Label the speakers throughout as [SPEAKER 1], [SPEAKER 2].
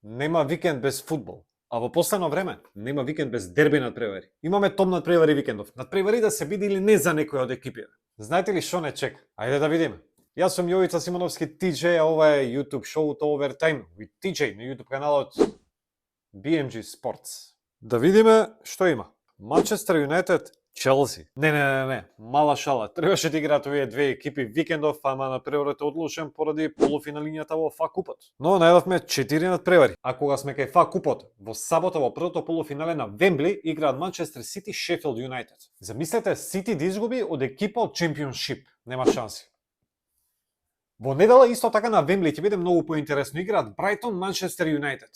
[SPEAKER 1] Нема викенд без фудбал. А во последно време нема викенд без дерби надпревари. Имаме топ надпревари викендов. Надпревари да се биде или не за некој од екипите. Знаете ли што не чека? Ајде да видиме. Јас сум Јовица Симоновски TJ, а ова е YouTube шоуто Overtime with TJ на YouTube каналот BMG Sports. Да видиме што има. Манчестер Юнайтед, Челси. Не. Мала шала. Требаше да играат овие две екипи викендов, ама надпреварот е одложен поради полуфиналињата во ФА купот. Но најдовме 4 надпревари. А кога сме кај ФА купот, во сабота во првото полуфинале на Вембли играат Манчестер Сити Шефилд Юнайтед. Замислете Сити да изгуби од екипа од Чемпионшип. Нема шанси. Во недела исто така на Вембли ќе биде многу поинтересно. Играат Брайтон Манчестер Юнайтед.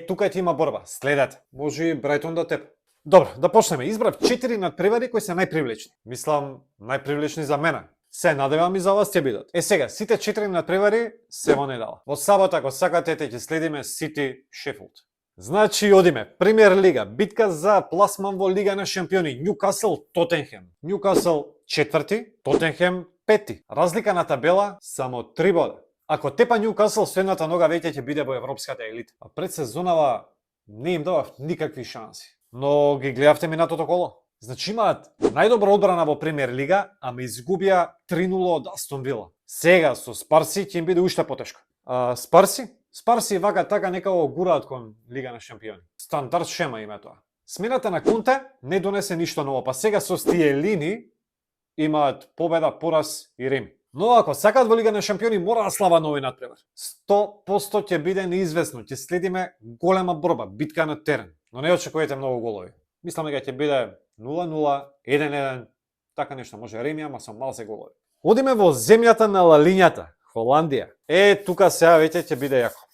[SPEAKER 1] Тука ќе има борба. Следете. Може и Брайтон да тепе. Добро, да почнеме. Избрав 4 надпревари кои се најпривлечни. Мислам, најпривлечни за мене. Се надевам и за вас ќе бидат. Сега, сите 4 надпревари се во недела. Во сабота, ако сакате, ќе следиме Сити Шефилд. Значи, одиме. Премиер лига. Битка за пласман во Лига на шампиони. Њукасл Тотенхем. Њукасл 4, Тотенхем 5. Разлика на табела само 3 бода. Ако тепа Њукасл со едната нога веќе ќе биде во европската елита. А пред сезонава не им давав никакви шанси. Но ги гледавте минатото коло. Значи имаат најдобра одбрана во Премиер лига, ама изгубија 3-0 од Астон Вила. Сега со Спарси ќе им биде уште потешко. Спарси вака така некако гураат кон Лига на шампиони. Стандард шема има тоа. Смената на Конте не донесе ништо ново, па сега со Стиелини имаат победа, пораз и реми. Но ако сакаат во Лига на шампиони, мора да слава нови надпревар. 100% ќе биде неизвестно, ќе следиме голема борба, битка на терен. Но не очекувате многу голови. Мислам дека ќе биде 0-0, 1-1, така нешто, може реми, ама со малце голови. Одиме во земјата на лалињата, Холандија. Тука сега веќе ќе биде јако.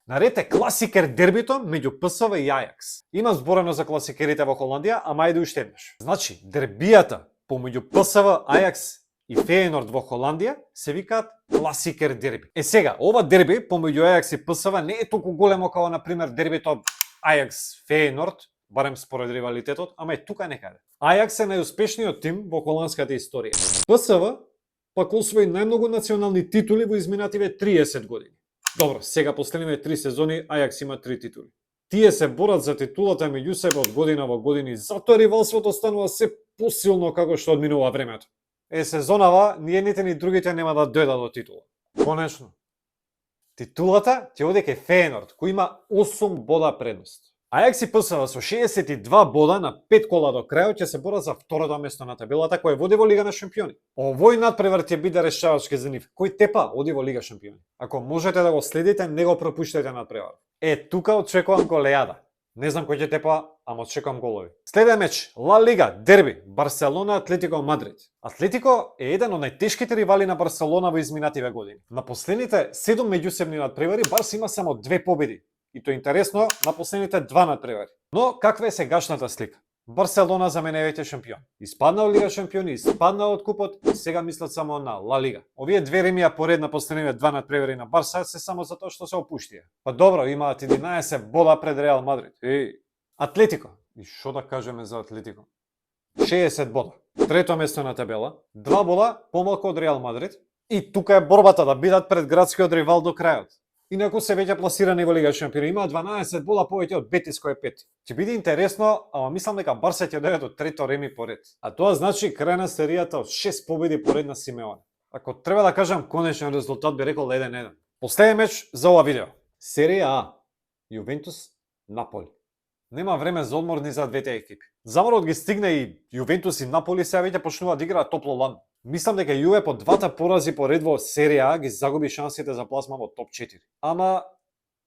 [SPEAKER 1] Наред е класикер дербито меѓу ПСВ и Ајакс. Има зборено за класикерите во Холандија, ама ајде уште еднаш. Значи, дербијата помеѓу ПСВ, Ајакс и Фејенорд во Холандија се викаат класикер дерби. Сега, ова дерби помеѓу Ајакс и ПСВ не е толку големо како на пример дербито Ајакс Фејенорд, барем според ривалитетот, ама е тука некаде. Ајакс е најуспешниот тим во холандската историја. ПСВ пак освои најмногу национални титули во изминативе 30 години. Добро, сега последниве 3 сезони Ајакс има 3 титули. Тие се борат за титулата меѓу себе од година во години, затоа ривалството станува се посилно како што одминува времето. Сезонава, ни едните ни другите нема да дојдат до титула. Конечно. Титулата ќе оде кај Фејенорд, кој има 8 бода предност. Ајакс и ПСВ со 62 бода на 5 кола до крајот ќе се борат за второто место на табелата која води во Лига на шампиони. Овој надпревар ќе биде решавачки за нив. Кој тепа оди во Лига шампиони. Ако можете да го следите, не го пропуштајте надпревар. Тука очекувам голејада. Не знам кој ќе тепа, ама очекувам голови. Следен меч, Ла Лига, дерби, Барселона Атлетико Мадрид. Атлетико е еден од најтешките ривали на Барселона во изминативе години. На последните 7 меѓусебни надпревари Барс има само 2 победи. И тоа е интересно на последните 2 надпревари. Но каква е сегашната слика? Барселона за мене е веќе шампион. Испадна од Лига шампиони, испадна од купот и сега мислат само на Ла Лига. Овие две ремија поред на последниве 2 надпревари на Барса се само затоа што се опуштија. Па добро, имаат 11 бода пред Реал Мадрид. Атлетико. И што да кажеме за Атлетико? 60 бода. Трето место на табела, 2 бода помалку од Реал Мадрид. И тука е борбата да бидат пред градскиот ривал до крајот. Инаку се веќе пласирани во Лига шампиони, имаат 12 бода повеќе од Бетис кој е 5. Ќе биде интересно, ама мислам дека Барса ќе дојде до трето реми поред. А тоа значи крај на серијата од 6 победи поред на Симеоне. Ако треба да кажам конечен резултат, би рекол 1-1. Последен меч за ова видео. Серија А. Јувентус Наполи. Нема време за одмор ни за двете екипи. Заморот ги стигна и Јувентус и Наполи сега веќе почнуваат да играат топло ладно. Мислам дека Јуве по 2 порази поред во серија А ги загуби шансите за пласма во топ 4. Ама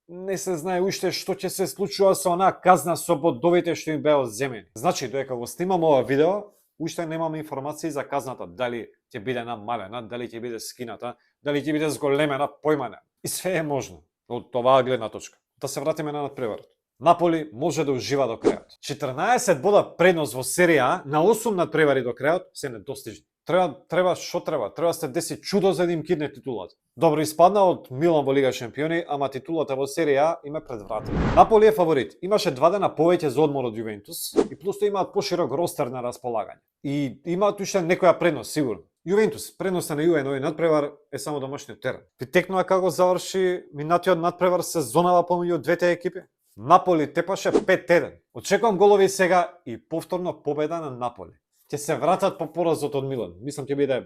[SPEAKER 1] не се знае уште што ќе се случува со онаа казна со бодовите што им беа земени. Значи, додека го снимам ова видео, уште немам информации за казната, дали ќе биде намалена, дали ќе биде скината, дали ќе биде зголемена, појмана. И све е можно од оваа гледна точка. Да се вратиме на надпреварот. Наполи може да ужива до крајот. 14 бода предност во серија А на 8 надпревари до крајот се недостижни. Треба што треба? Треба да се деси чудо за да им кидне титулата. Добро, испадна од Милан во Лига шампиони, ама титулата во серија А има пред врата. Наполи е фаворит. Имаше 2 дена повеќе за одмор од Јувентус и плюс тоа имаат поширок ростер на располагање. И имаат уште некоја предност сигурно. Јувентус, преноса на Јуве, овој надпревар е само домашниот терен. Ви текнува како заврши минатиот надпревар сезонава помеѓу двете екипи. Наполи тепаше 5-1. Очекувам голови сега и повторно победа на Наполи. Ќе се вратат по поразот од Милан. Мислам ќе биде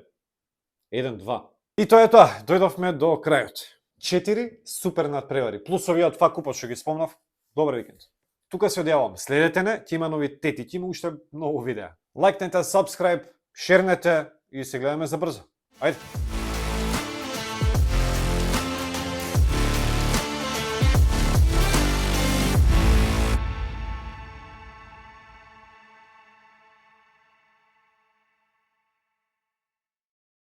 [SPEAKER 1] 1-2. И тоа е тоа, дојдовме до крајот. 4 супер надпревари, плюс овие два купа што ги спомнав. Добар викенд. Тука се одјавам. Следете не, ќе има новитети, ќе има уште многу видеа. Лајкнете, сабскрајб, шернете и се гледаме за брзо. Ајде!